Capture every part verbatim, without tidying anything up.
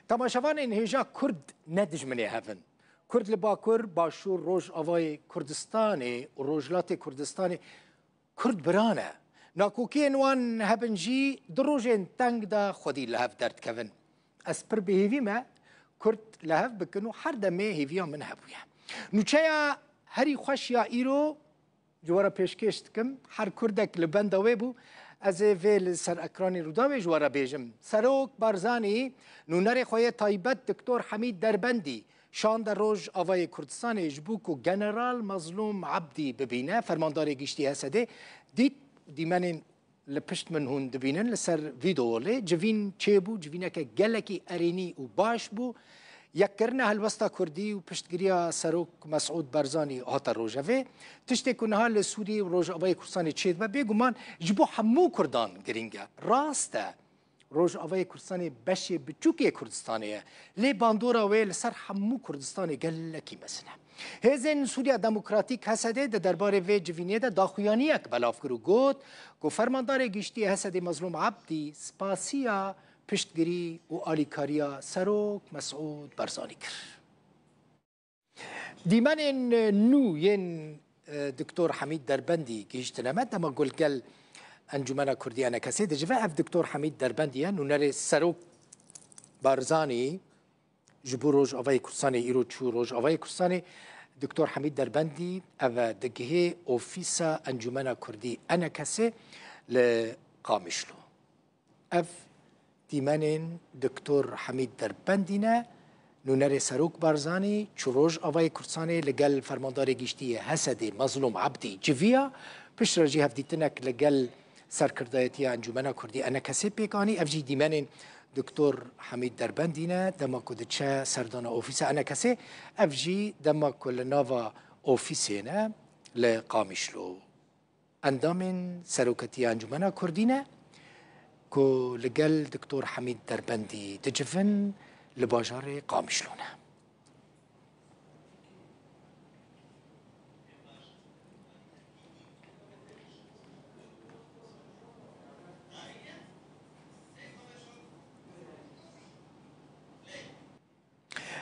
Temaşevanên hêja Kurd ne dijminê hev in. Kurd li Bakur, Başûr, Rojavayê Kurdistanê û Rojhilatê Kurdistanê Kurd bira ne. Nakokiyên wan hebin jî di rojên teng de xwedî li hev derdikevin. Ez pir bi hêvî me Kurd li hev bikin û her demê hêviya min hebûye. Nûçeya herî xweş ya îro ji we re pêşkêş dikim. Her Kurdek li benda wê bû. Ez ê vê li ser ekranê Rûdawê ji we re bêjim. Serok Barzanî nûnerê xwe yê taybet Doktor Hemîd Derbendî şande Rojavayê Kurdistanê ji bo ku General Mazlûm Ebdî bibîne, Fermandarê Giştî H S D'ê dît. Dîmenên li pişt min hûn dibînin li ser vîdeo lê civîn çêbû, civîneke gelekî erênî û baş bû. Yekkirina helwesta Kurdî û piştgiriya Serok Mesûd Barzanî hate rojevê. Tiştê ku niha li Sûriyê û Rojavayê Kurdistanê çêdibe, bêguman ji bo hemû Kurdan girîng e. Rast e, Rojavayê Kurdistanê beşê biçûk yê Kurdistanê ye, lê bandora wê li ser hemû Kurdistanê gelekî mezin e. Hêzên Sûriya Demokratîk, H S D, di derbarê vê civînê de daxuyaniyek belav kir û got ku Fermandarê Giştî H S D Mezlûm Ebdî spasiya piştgirî û alîkariya Serok Mesûd Barzanî kir. Dîmenên nû yên, e, Doktor Hemîd Derbendî gihîştine me, dema ku li gel Encûmena Kurdî, ENKS'ê dicive. Ev Doktor Hemîd Derbendî ye, nûnerê Serok Barzanî ji bo Rojavayê Kurdistanê îro çû Rojavayê Kurdistanê. Doktor Hemîd Derbendî ev e digihê ofîsa Encûmena Kurdî, ENKS'ê li Qamişlo. Ev dîmenên Doktor Hemîd Derbendî ne, nûnerê Serok Barzanî çû Rojavayê Kurdistanê li gel Fermandarê Giştî yê H S D'ê Mezlûm Ebdî civiya, piştre jî hevdîtinek li gel serkirdayetiya Encûmena Kurdî, ENKS'ê, pêk anî. Ev jî dîmenên Doktor Hemîd Derbendî ne, dema ku diçe serdana ofîsa ENKS'ê, ev jî dema ku li nava ofîsê ne li Qamişlo. Endamên Seroketiya Encûmena Kurdî ne ku li gel Doktor Hemîd Derbendî dicivin, li bajarê Qamişlo ne.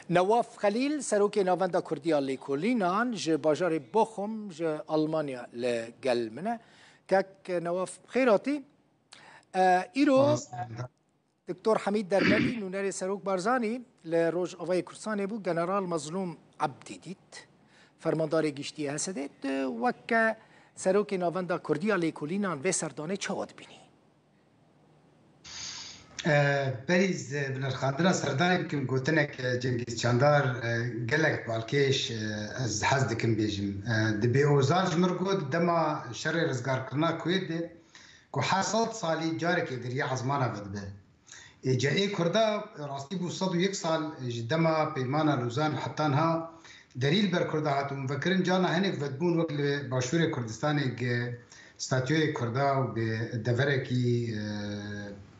Newaf Xelîl, serokê Navenda Kurdî ya Lêkolînan ji bajarê Bochum ji Almanya li gel min e. Kek Newaf, bi xêr hatî. E, îro Doktor Hemîd Derbendî, nûnerê Serok Barzanî, li Rojavayê Kurdistanê bû, General Mezlûm Ebdî dît. Fermandarê Giştî yê H S D'ê, tu weke serokê Navenda Kurdî ya Lêkolînan vê serdanê çawa dibînî? E, berî ez bi nirxandina serdanê bikim, gotinek, e, Cengîz Çandar, e, gelek balkêş, e, ez hez dikim bêjim. E, dibê Ozal ji min re got, dema şerê rizgarkirina Kuwêt de, ku her sed salî carekê deriyê ezmana vedibe. Ê, ca ê Kurda rastî bû sed û yek sal ji dema Peymana Lozan heta niha derî li ber Kurda hatibûn vekirin, carna hinek vedibûn wek li Başûrê Kurdistanê gi statûyê Kurda û bi deverekî, e,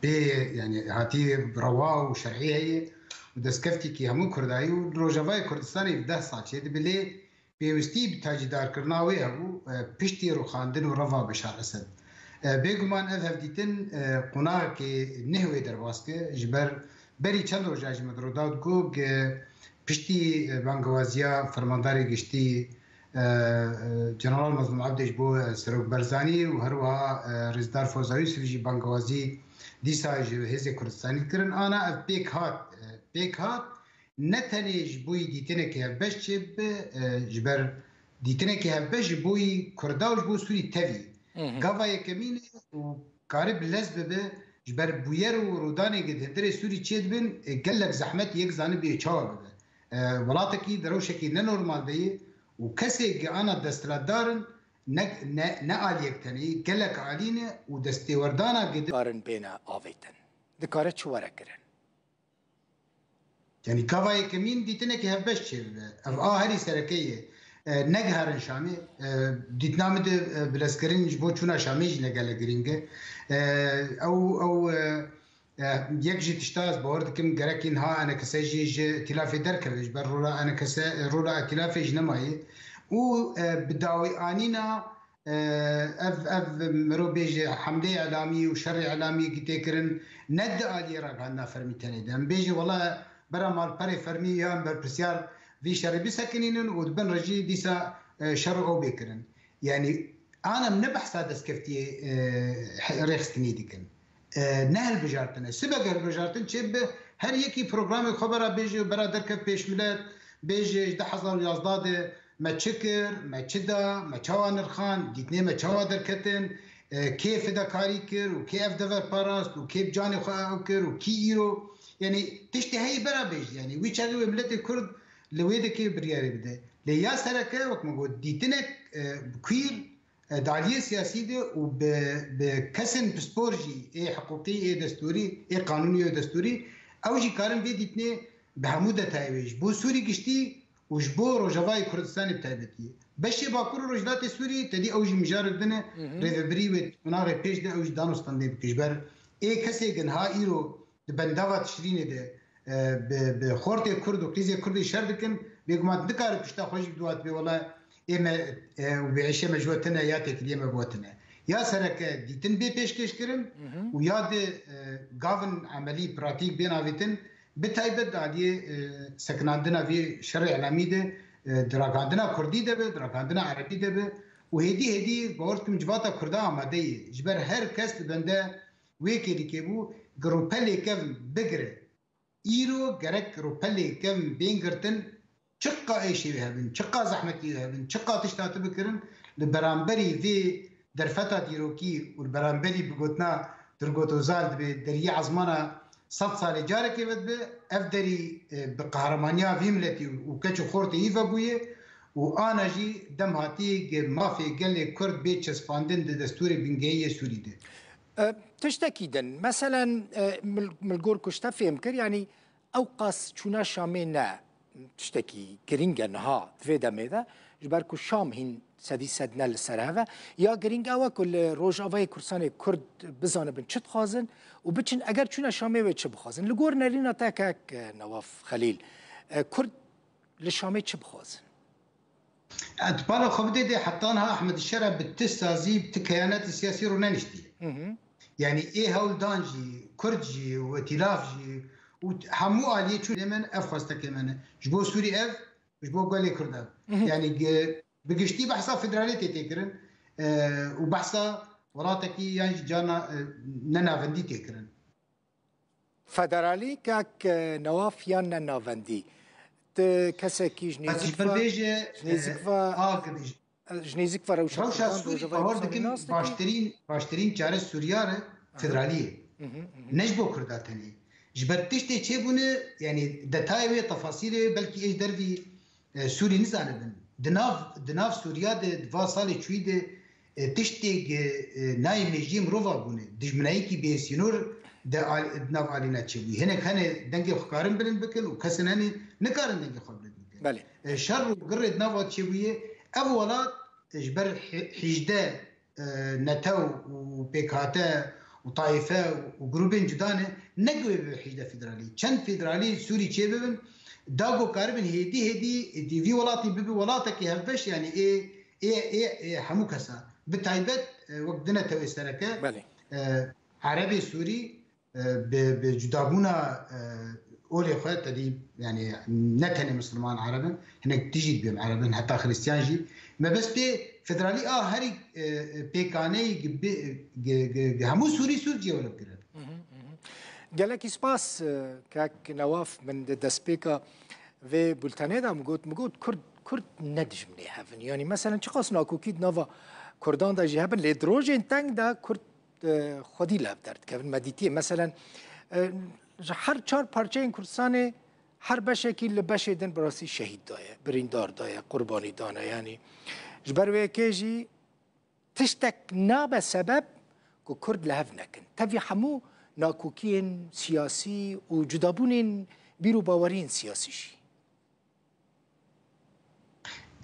bê, yanî hatî rewa û şer'î heye û destkeftîkî hemû Kurdayî û li Rojavayê Kurdistanê bi deh sal çêdibe lê pêwistî bi tacîdarkirina wê hebû, e, piştî rûxandin û reva Beşar Esed. E, bêguman ev hevdîtin, e, qonaxekê neh wê derbas kir, ji ber berî çend roja ji me di Rûdaw digot, piştî, e, bangewaziya Fermandarê Giştî, e, e, General Mezlûm Ebdê ji bo, e, Serok Barzanî û her wiha, e, Rêzdar Foza Yûsif jî bangewazî dîsa ji Hêzê Kurdistanî dikirin. Ana ev pêk hat, e, pêk hat, ne tenê ji bo yî dîtinekî hevbeş çêbibe, e, ji ber dîtinekî hevbeş ji bo yî Kurda û ji bo Sûrî tevî. Hı hı. Gava yekemîn e û karibe lez bibe, ji ber bûyer û rûdanê ku di hundirê Sûrî çêdibin, e, gelek zehmet yek zanibê çawa bibe. E, welatekî di rewşekî ne normal de ye û kesê ku ana desthilatdar in, ne, ne, ne aliyek tenê, gelek alî ne û destêwerdana ku di- Karin bêne avêtin. Dikare çi were kirin? Yanî gava yekemîn dîtinekî hevbeş çêbibe. Ev a herî sereke ye. E, negiherin Şamê. E, dîtina min de, e, bilezkirin ji bo çûna Şamê jî ne gelek girîng e. E, ew, ew, e, e, yek ji tişta ez bawer dikim, gerek niha ENKS jî ji îtîlafê derkeve, ji ber rola ENKS, rola îtîlafê jî nemaye. Û, e, bi dawî anîna E, ev, ev mirov bêje hemleyê îlamî û şerê îlamî yekî tê kirin, ne di aliyê ragihandina fermî tenê de. Em bêje wela bera malperê fermî yan berpirsiyar vî şerê bisekinînin û di bin re jî dîsa, e, şer û ew bê kirin. Yanî, ana em ne behsa destkeftiyê, e, he-, rêxistinî dikin. E, ne hilbijartin e. Sibe hilbijartin çêbibe, her yekî programê xwe bera bêje û bera derkev pêş milet, bêje ji du hezar û yazdeh de me çi kir, me çi da, me çawa nirxand, dîtinê me çawa derketin, e, kê fidekarî kir û kê ev dever parast û kê bi canê xwe ew kir û kî îro. Yanî tiştê heyî bera bêjî. Yanî wî çaxê wê miletê Kurd li wê dekê biryarê bide. Lê ya sereke, wek min got, dîtinek, e, bi kuîr, e, di aliyê siyasî de û bi, bi kesên pispor jî ê hiqûqî, ê destûrî, ê qanûnî û destûrî, ew jî karin vê dîtinê bi hemû detayê wê ji bo Sûrî giştî û ji bo Rojavayê Kurdistanê bi taybetî. Beşê Bakur û Rojhilatê Sûrî, te dî ew jî mijarek din e, Hı hı. rêvebirî wê qonaxê pêş de ew jî dan û standê bike. Ji ber ê kesê ginha îro di bendava Tişrînê de, e, bi, bi xortê Kurd û qîzê Kurdê şer dikin, bêguman nikare pişta xwe jî bidiwa dibê wela ê me, e, û bêeşê me ji we tune ya têkiliyê me bi we tune. Ya sereke dîtin bê pêşkêşkirin Hı hı. û ya di, e, gavin emelî, pratîk bên avêtin, bi taybet di aliyê, e, sekinandina vê şerê îlamî de, e, di ragihandina Kurdî de be, di ragihandina Erebî de be û hêdî hêdî bawer dikim civata Kurda amade ye. Ji ber her kes li bende wê kêlîkê bû, gi rûpelê kevn bigire. Îro gerek rûpelê kevn bên girtin, çiqa êşê wê hebin, çiqa zehmetî wê hebin, çiqa tişta tu bikirin, li beramberî vê derfeta dîrokî û li beramberî bi gotina Turgut Özal dibê deriyê ezmana sed salê carekê vedibe, ev derî, e, bi qehramaniya vî miletî û keç û xortê wî vebûye û ana jî dem hatî gi mafê gelê Kurd bê çespandin di destûrê bingehî yê Sûrî de. E, tiştekî din, meselen, e, mil-, milgor ku ji te fêm kir, yanî ew qas çûna Şamê ne tiştekî girîng e niha di vê demê de, ji ber ku Şam hîn sedî sed ne li ser hev e. Ya girîng ew e ku li Rojavayê Kurdistanê Kurd bizanibin çi dixwazin û biçin, eger çûne Şamê wê çi bixwazin. Li gor nerîna te kek, e, Newaf Xelîl, e, Kurd li Şamê çi bixwazin? E, tu bala xwe bidê dê, heta niha Ehmed Şera bi ti sazî, bi ti keyanetê siyasî rûneniştiye. Hı hı. Yanî ê hewldan jî, Kurd jî û Îtîlaf jî û hemû aliyê çûnê me ne, ev xwestekê me ne. Ji bo Sûrî ev, ji bo gelê Kurd ev. Hı hı. Yanî ge-, bi giştî behsa federalîtê tê kirin, e, û behsa welatekî yan jî cana, e, ne navendî tê kirin. Federalî, kak, e, Newaf, yan ne navendî? Tu kesekî ji nêzîk ve, bêje, ji nêzîk e, ve, a, ji nêzîk ve rewşa Kurdan, Sûrî, Rojavayê Kurdistanê nas dikî? Baştirîn, baştirîn çare Sûriya re federalî ye. Hı hı, hı hı. Ne ji bo Kurda tenê. Ji ber tiştê çêbûne, yanî detayê wê, tefasîlê wê belkî ê ji dervî e, Sûrî nizanibin. Di nav, di nav Sûriya de, di va salê çûyî de, e, tiştê, e, e, nayê mêjiyê mirova bûne. Dijminayîkî bêsînor de al-, di nav alîna çêbûyî. Hinek hene dengê xwe karin bilind bikin û kesên hene nikarin dengê xwe bilind bikin. Belê. E, şer û girê di nava çêbûyê, ev welat, e, ji ber he-, hîjdeh e, netew û pêkhate û tayîfe û grûbên cuda ne, ne ku wê bibe hîjdeh federalî. Çend federalî Sûrî çêbibin, da ku karibin hêdî hêdî, êdî vî welatî bibe welatekî hevbeş, yanî ê, ê, ê, ê hemû kesa. Bi taybet, e, wek di netewê sereke, Belê. e, Erebê Sûrî, e, bi, bi cudabûna, e, olê xwe, te dî, yanî ne tenê misilman Ereb in, hinek tijî dibêm Ereb in, heta Xristiyan jî. Mebestê federalî a herî, e, e, pêkaneyî gi bi, gi, gi, gi hemû Sûrî Sûr cihê were bigire. Hı hı, hı hı. Gelekî spas, e, kek Newaf, min di destpêka vê bultenê de min got, min got, Kurd, Kurd ne dijminê hev in. Yanî, meselen, çiqas nakokî di nava Kurdan de jî hebin, lê di rojên teng de Kurd e, xwedî li hev derdikevin. Me dîtiye, meselen, e, ji her çar parçeyên Kurdistanê her beşekî li beşê din bi rastî şehîd daye, birîndar daye, qurbanî dane. Yanî ji ber wê yekê jî tiştek nabe sebeb ku Kurd li hev nekin. Tevî hemû nakokiyên siyasî û cudabûnên bîr û baweriyên siyasî jî.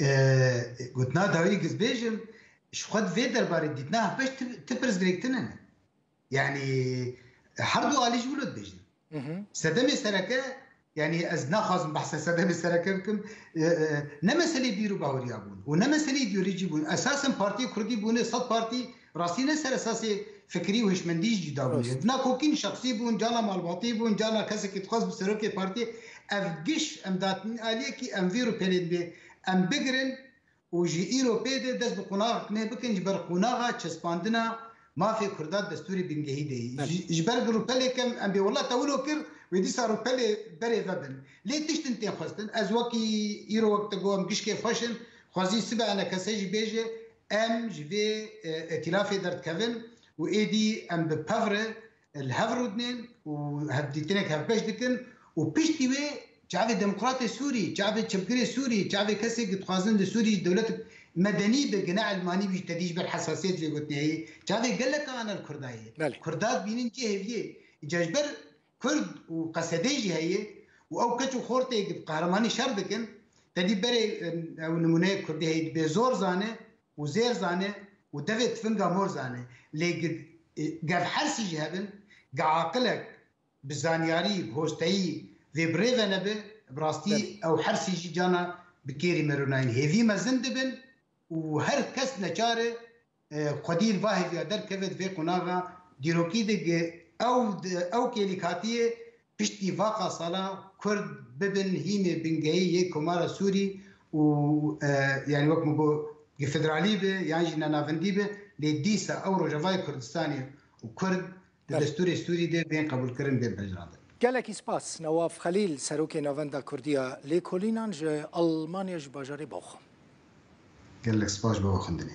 E, gotina dawî giz bêjim, ji xwe di vê derbarê dîtina hevbeş ti, ti pirs girêktin hene. Yanî her du alî ji wilo dibêjin. Hı hı. Sedemê sereke, yanî ez naxwazim behsa sedemê sereke bikim, e, e, ne meselê bîr û baweriya bûn û ne meselê îdeolojî bûn. Esasen partiyê kurdî bûne sed partî, rastî ne ser esasê fikirî û hişmendî jî dabûye. Nakokîn şexsî bûn, cana malbatî bûn, cana kesekî dixwest bi serokê partiyê. Ev giş em datin aliyekî em vî rûpelê dibê em bigirin û ji îro pê de dest bi qonaxek nê bikin, ji ber qonaxa çespandina mafê Kurda destûrê bingehî de yî. Ji, ji ber rûpelê kem em bê wela te wilo kir, wê dîsa rûpelê berê vebin. Lê tiştin tê xwestin. Ez wekî îro wek te got em gişkê xweş in, xwezî sibe enekese jî bêje, em ji vê, e, îtîlafê derdikevin û êdî em bi pev re li hev rûdinên û hevdîtinek hevbeş dikin û piştî wê çavê demokratê Sûrî, çavê çepgirê Sûrî, çavê kesê ku dixwazin li Sûrî dewletek medenî bi gine elmanî bî, te dî ji ber hesasiyet vê gotinê heye. Çavê gelek ana li Kurda ye. Belê. Kurda dibînin cê heviyê. Îca ji ber Kurd û Qesedê jî heye û ew keç û xortê ku bi qehremanî şer dikin, te dî berê, em, ew nimûneyê Kurdî heye, dibê zor zane û zêr zane û devê tifinga mor zane. Lê gi-, e, gev hersî jî hebin, ge aqilek bi zanyarî, bi hosteyî vê bi rê ve nebe, bi rastî Belê. ew hersî jî cana bi kêrî merûnayîn. Hêvî mezin dibin û her kes neçar e, e, xwedî li va hêviya derkeve di vê qonaxa dîrokî de ge ew, ew kêlîkatiyê piştî vaqa sala Kurd bibin hîmê bingehî yê Komara Sûrî û, e, yani wek min got, ge federalî be yan jî nenavendî be, lê dîsa ew Rojavayê Kurdistanê û Kurd di Belê. destûrê Sûrî de bên qebûlkirin, bên pejirandin. Gelekî spas, Newaf Xelîl, Serokê Navenda Kurdiya Lêkolînan ji Almanya ji bajarê Bochum. Gelek spas ji bo xwendinê.